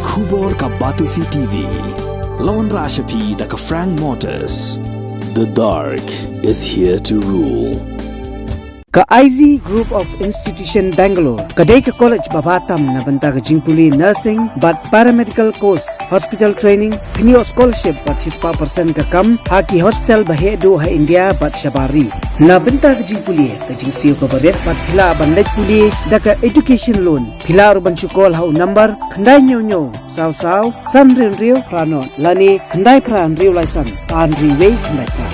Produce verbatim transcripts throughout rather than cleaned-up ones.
Khubor ka Batesi T V. Lawan Rashapi da ka Frank Motors. The dark is here to rule. Ka I Z Group of Institution Bangalore ka dei ka college ba bha tam na bynta ka jingpule nursing bad paramedical course, hospital training, kynioh scholarship bad shispah percent ka kam ha ki hospital ba heh duh ha India bad shabar ri. Na bynta ka jingpule, ka jingsiew kaba rit bad phi lah ban leit pule da ka education loan. Phi lah ruh ban shu call ha u number khyndai hynñiew hynñiew saw saw san hynriew hynriew phra nought lane khyndai phra hynriew lai san ar hynriew wei khyndai phra.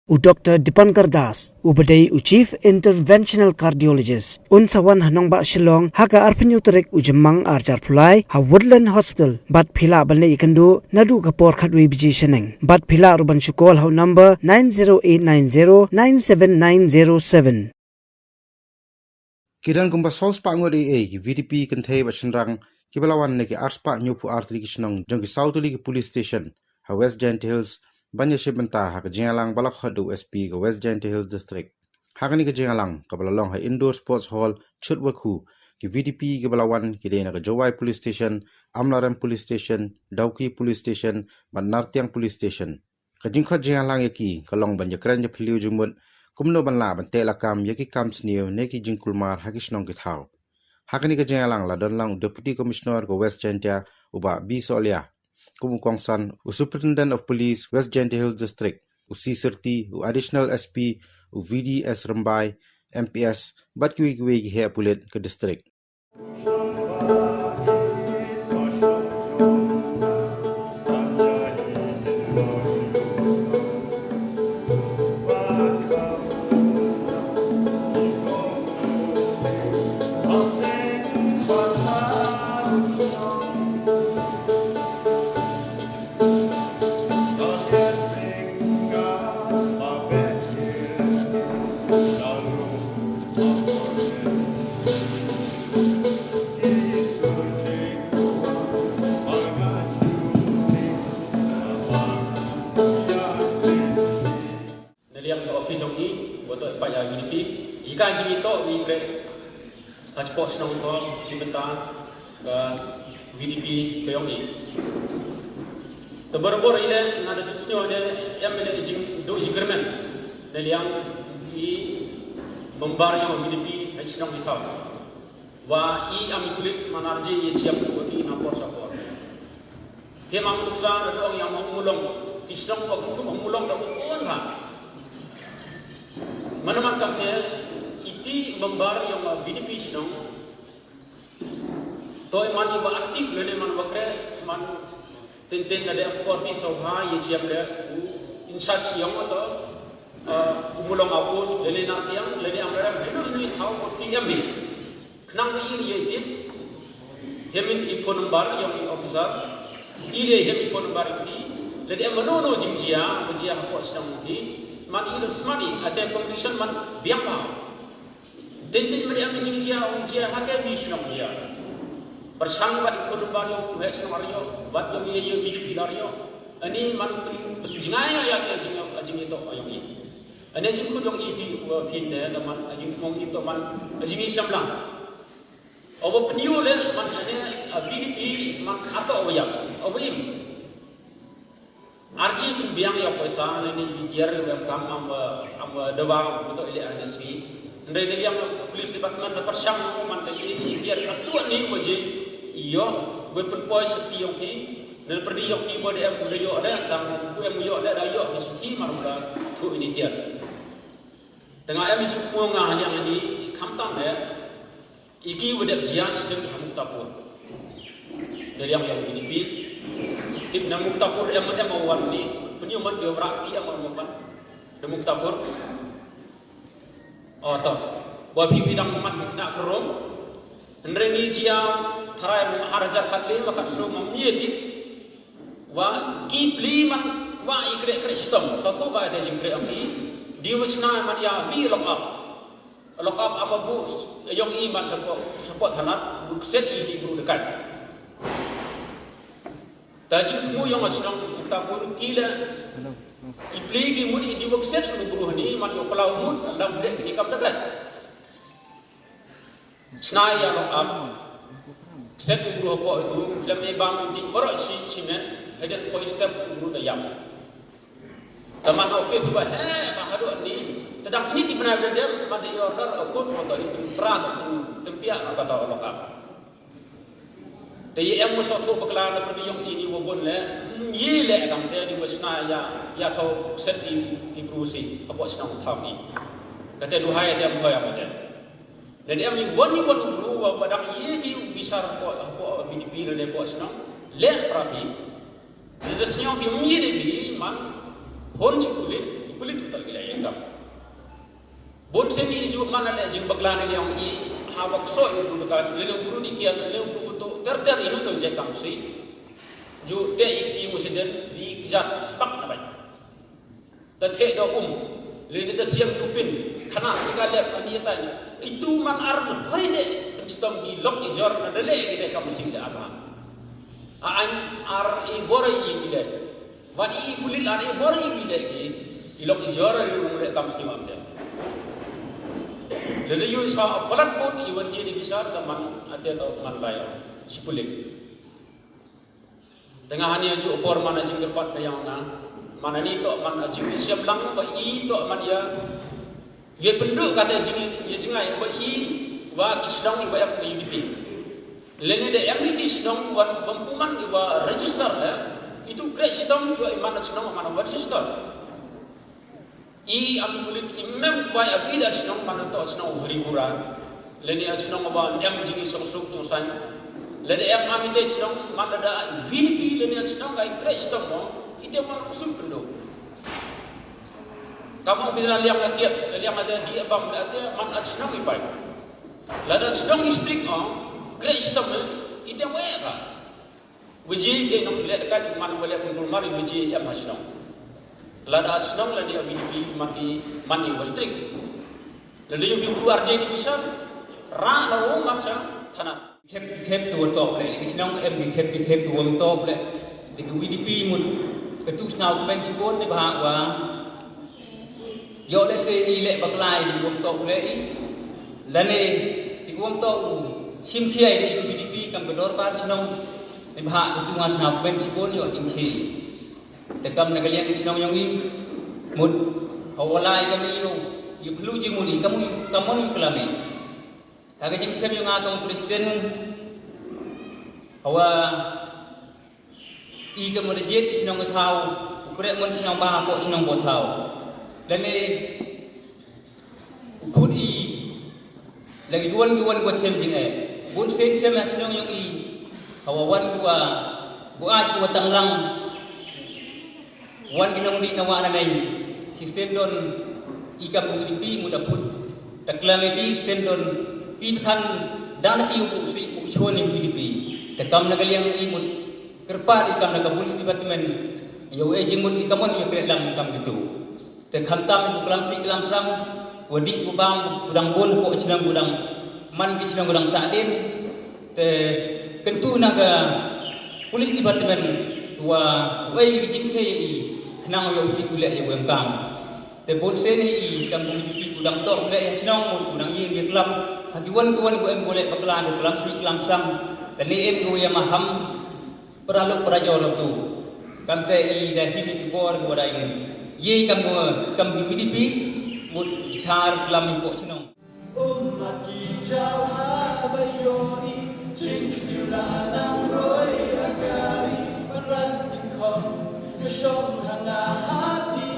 U Doctor Dipankar Das, uba dei u Chief Interventional Cardiologist, un sa wan ha nongbah Shillong ha ka arphew hynñiew tarik u Jymmang ar hajar arphew lai ha Woodland Hospital, bad phi lah ban leit ïakynduh naduh ka por khatwei baje shaneng. Bad phi lah ruh ban shu call ha u number nine zero eight nine zero nine seven nine zero seven. Ki don kumba saw spah ngut eiei ki V D P kynthei bad shynrang kiba la wan na ki ar spah hynñiewphew ar tylli ki shnong jong ki saw tylli ki police station ha West Jaintia Hills ban ïashim bynta ha ka jingïalang ba la khot da u S P ka West Jaintia Hills District. Ha kane ka jingïalang kaba la long ha Indoor Sports Hall, Chutwakhu, ki V D P kiba la wan ki dei na ka Jowai Police Station, Amlarem Police Station, Dawki Police Station bad Nartiang Police Station. Ka jingkhot jingïalang ïa ki ka long ban ïakren ïaphylliew jingmut kumno ban lah ban teh lakam ïa ki kam sniew ne ki jingkulmar ha ki shnong ki thaw. Ha kane ka jingïalang la don lang u Deputy Commissioner ka West Jaintia, u Bah B Sohliya, kum u kongsan u Superintendent of Police West Jaintia Hills District, u C Sirti, u Additional S P, u V D S Rymbai, M P S bad kiwei kiwei ki heh pulit ka district. Na liang ka office jong i, wa toh i pait ïa V D P, i ka jingitoh wi kre. Ka sport shnong ko, i bynta ka V D P ka jong i. Te barabor i le nga da jingshñiuh ne em le i jingduh jingkyrmen. Na liang i member jong V D P ha shnong i thaw. Wa i am i pulit man arji i chiap wa ki na por sa por. He mam duksa da dong ïa mo mulong. Ki shnong ko ki thum mulong da ko on ha. Mana man kam te iti member ïa ma V D P shnong. Toi man i wa active lene man wa kre man tenten da de am por bi so ha ye chiam de u in charge ïa ma to. U mulong apus lene Nartiang lene am rem hino hino i thau ko ti am bi. Khnang ba i ïa i tip. Hem in i phone number ïong i officer. I de hem i phone number ïong i. Lada em mano no jingjia ba jia hapoh shnong i. Man i lo smat i ate competition man biang ba. Tin tin mari am jingjia ong jia ha ke mi shnong jia. Pyrshang i wat i phone number ïong u he shnong ar ïong wat ïong i ïa B J P dar ïong. Ani man pyn jingai ïa ke jing ïong jing i tok ïong i. Ane jingkut ïong i phi u phin ne da man jingmong i tok man jing i shnam lang. Awa pynïoh leh man ane a V D P man ato awa ïap awa im. Arji pynbiang ïa paisa ne ni i tiar wem kam am wa am wa dawa u to ile ane swi. Ndai ne liang police department na pyrshang man te i tiar atuan ni waje ïo we pynpoi safety ïong phi. Ne pyrdi ïong phi bo de em u da ïoh de tang u em u ïoh de da ïoh ki safety mar u da thu ini tiar. Tengah em i jingkhuang nga liang ini khamtam de. Iki u dep jia shisien ha Muktapur. Daliang ïa U D P. Tip na Muktapur em em wan ni. Pynïoh man dei brak ti em wan. Na Muktapur. Oh to. Wa phi phi dang mat phi kena kerom. Hynrei ni jia tharai mu har hajar khat le ma khat sum mam ni tip. Wa ki pli man wa i kre kre shitom. Sa thu ba de jing kre am ki. Di wa chna man ïa wi long up. Lock up ama bu ïong i man support support thanat bu kset i ni bu dekat. Ta jingthmu ïong a shnong Muktapur ki la i pli ki mut i di bu kset i bu hani man ïong plau mut lam lek ni kam dekat. Chna ïa lock up. Step u bru hapoh itu, khlem e bam u dih baroh shi shimet, hadien poi step u bru da ïap. Te man u kis ba he, ba haduh ni. Te dang ini di bnai ba dang, man i order, u kut, u to i pra, to tympiah, kata u lock up. Te i em u sothu bakla na pyrdi ïong i ni wa bun le, mm, i le kam te di wa sna ïa, ïa thaw set ki, ki bru shi, hapoh shnong thaw ni. Kata duhai te em hoi am te. Lada em i wan i wan u bru wa, wa dang i di u bisar hapoh, hapoh V D P lada hapoh shnong, le pra phi. Lada shnong phi ym i di phi man, phone shi pulit, i pulit uta ki la ïa kam. Bun sien i ju man la jingbakla ne ïong i ha bak so i bru ka, le le bru di kian, le bru to ter ter i no no je kam shi. Ju te i kti mu siden, di kjat spak na bai. Ta the do um, le ni ta siam tu pin, khana ni ka lep ani ta ni. Itu man ar tu hoi le, kan sitom ki lok i jor na dele ki de kam sing de apa. A an ar i bor i ki le. Wan i bulit ar i bor i ki le ki, i lok i jor i um le kam sing am de. Le le yu sa palat bot i wan je di bisar ka man ate to man lai. Si pulik. Tengah hani aju opor mana jingkyrpad ka yang na. Mana ni to man aju ni siap lang ba i to man ya. Ye pendu kata jing ye jingai ba i wa ki shnong i ba yak U D P. Lene de M D T shnong wa bampuman i wa register le. Itu kre shnong wa i mana shnong mana register. I am kulit i mem kwai abi da shnong mana to shnong huri hura. Lene a shnong ba nem jing song suk song san. Lene em ami te shnong mana da V D P lene a shnong kai tre shnong mo. Ite mana kusum pendo. Kamu bina liang na kiat, liang ada di abang da te man a shnong i pai. Lada shnong i strik o, tre shnong ite wa ka. Wiji ke nong le ka man wale pun pun mari wiji ya ma shnong. Lada shnong lada ya V D P mati mani wastrik. Lada yu bi bru arje di bisa ra na wo maksa thana. Khep khep tu top le, ki shnong em ki khep ki khep tu top le. Ti ki V D P mun ka tu sna men si bon ni ba wa. Yo le se i le baklai di wom tok le i. Lane di wom tok u sim khiai di V D P kam ka dorbar shnong. Ni bha ka tunga sna ben si bon yo ding si. Te kam na ka liang shnong yong i. Mut hawalai kam i lo. Yu phlu ji mut i kam kam mon yu klame. Ka ka jing sem yong a kam president. Hawa I ka mut jied i chnong ka thaw, u kreh mon chnong ba hapoh chnong ba thaw. Lane u khut i lagi duwan duwan ba chem jing eh. Bun sen chem ha chnong yong i. Hawa wan dua bu ai dua tang lang. Wan ki nong di na wa na nei. System don i kam u di pi mu da khut. Ta klam i ki system don ki than dang na ki u si u chon i u di pi. Ta kam na ka liang i mut. Kyrpad i kam na ka police department, ïa u e jingmut i kamon ïa klet lam kam kitu. Te khamtam i klam sih klam sam, wa dih wa bam, u dang bun, u chnong u dang man ki chnong u dang sah din. Te kyntu na ka police department, wa u e ki jingsei i, khnang ïa u tip u leh ïa u em kam. Te bun sien i kam u tip u dang tok u leh ïa chnong u dang ïa klam. Ha ki wan ki wan u em u leh bakla u klam sih klam sam. Te ne em u ïa maham. Para lok para jor tu. Kam te i da hini ki bor ki wada in. Ye kam, kam ki V D P, mut char klam i pok chnong. Um ma ki jaw ha ba yo i, ching stiu la nang roi a kari, parat ding khom, ka shong ha nga ha ti.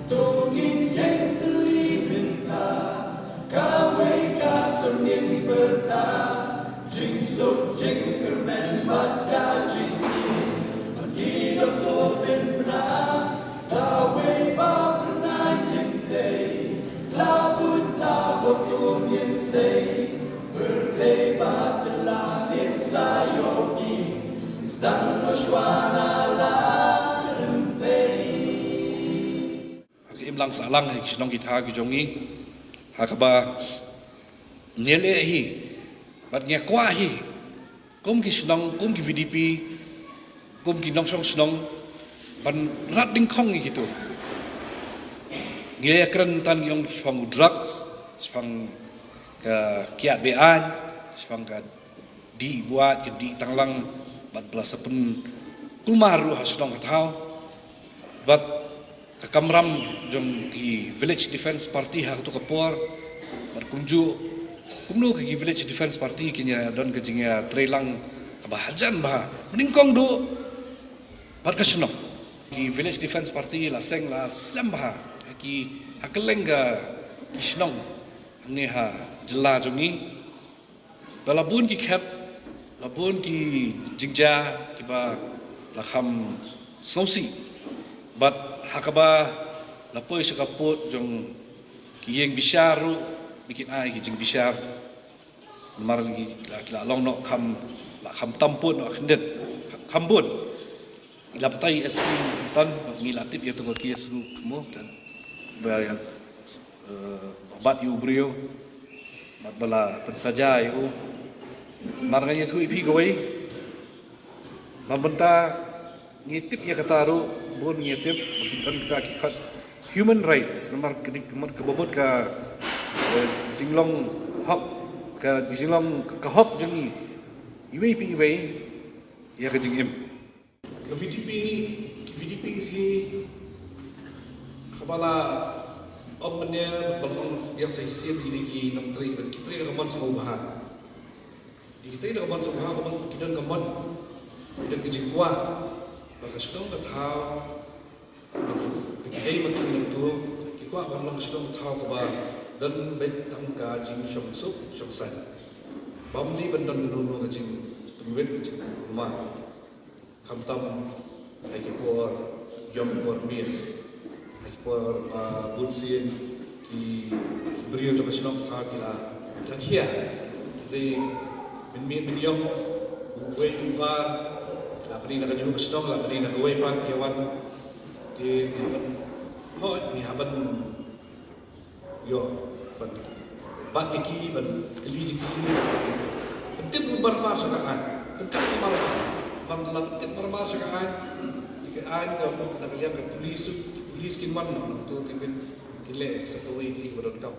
Tungin yeng teli mynta, kawei ka sungin berta, jingsuk jingkyrmen bad ka jingim, ki doktor pynbna, kawei ba pynai yem tei, la bud la bok tungin sei, bertei ba telang in sa yogi, stang no shwana la rympei. Ha ka imlang sahlang ha ki shnong ki thaw ki jong ngi, ha kaba ngi leh hi bad ngi kwah hi kum ki shnong, kum ki V D P, kum ki nongshong shnong ban rat ding khong ngi kitu. Ngi ïa kren tang ïong shaphang drugs, shaphang ka kiad be-aiñ, Shaphang ka dih buaid, ka dih tanglang, bad ba la sa pynkulmar ruh ha shnong ha thaw. Bad ka kamram jong ki Village Defence Party ha kato ka por, bad kumjuh kumno ka ki Village Defence Party kin ïa don ka jingïatreilang kaba hajan bha, banyngkong duh bad ka shnong. Ki Village Defence Party la seng la slem bha ha ki, ha kylleng ka ki shnong hangne ha jylla jong ngi. Ba la bun ki khep, la bun ki jingjia kiba la kham sngewsih. Bad ha kaba la poi sha ka pud jong ki ïing bishar ruh, ba kin ai ki jingbishar. Namar ki la, ki la long noh kham, la kham tam pud noh khyndiat, kham bun. La batai S P mynta, ngi la tip ïa kato ka case ruh mo, ba ïa, eh, bat ïa u briew, bad ba la pynsaja ïa u. Namar ngan ïathuh ïa phi kawei. Namar mynta ngi tip ïa kata ruh, bun ngi tip, ba ki don kita ki khot human rights, namar ka dik, namar kaba mut ka, eh, jinglong hok, ka jinglong ka hok jong ngi iwei pa iwei ïa ka jingim. Ka V D P, ka V D P C, haba la ong mynne, ba la ong ïa sa shisien ïa ki nongtrei, ki trei da ka mon sngewbha. Ki trei da ka mon sngewbha, ka mon, ki don ka mon, ki don ka jingkwah ba ka shnong ka thaw, ba ki dei ma ki nongtuh, ki kwah ban long ka shnong ka thaw kaba don beit tang ka jingshong suk shong saiñ. Bym dei ban don kano kano ka jingpynwit, ka jingpynwit. Khamtam ha ki por ïong por miet, ha ki por ba bun sien ki, ki briew jong ka shnong ka thaw ki la, ki la thiah. Te mynmiet mynïong, uwei uba la bni na kajuh ka shnong, la bni na kawei pat, ki wan, te ngi hap ban, hooid, ngi hap ban ïoh ban bat ïa ki, ban kylli ïa ki. Pyntip marmar sha ka aiñ, pyntip marmar. Bad la pyntip marmar sha ka aiñ, ïa ka aiñ ka, na ka liang ka pulis, ki pulis kin wan, nangto te kin, kin leh sa kawei ka ïing ba donkam.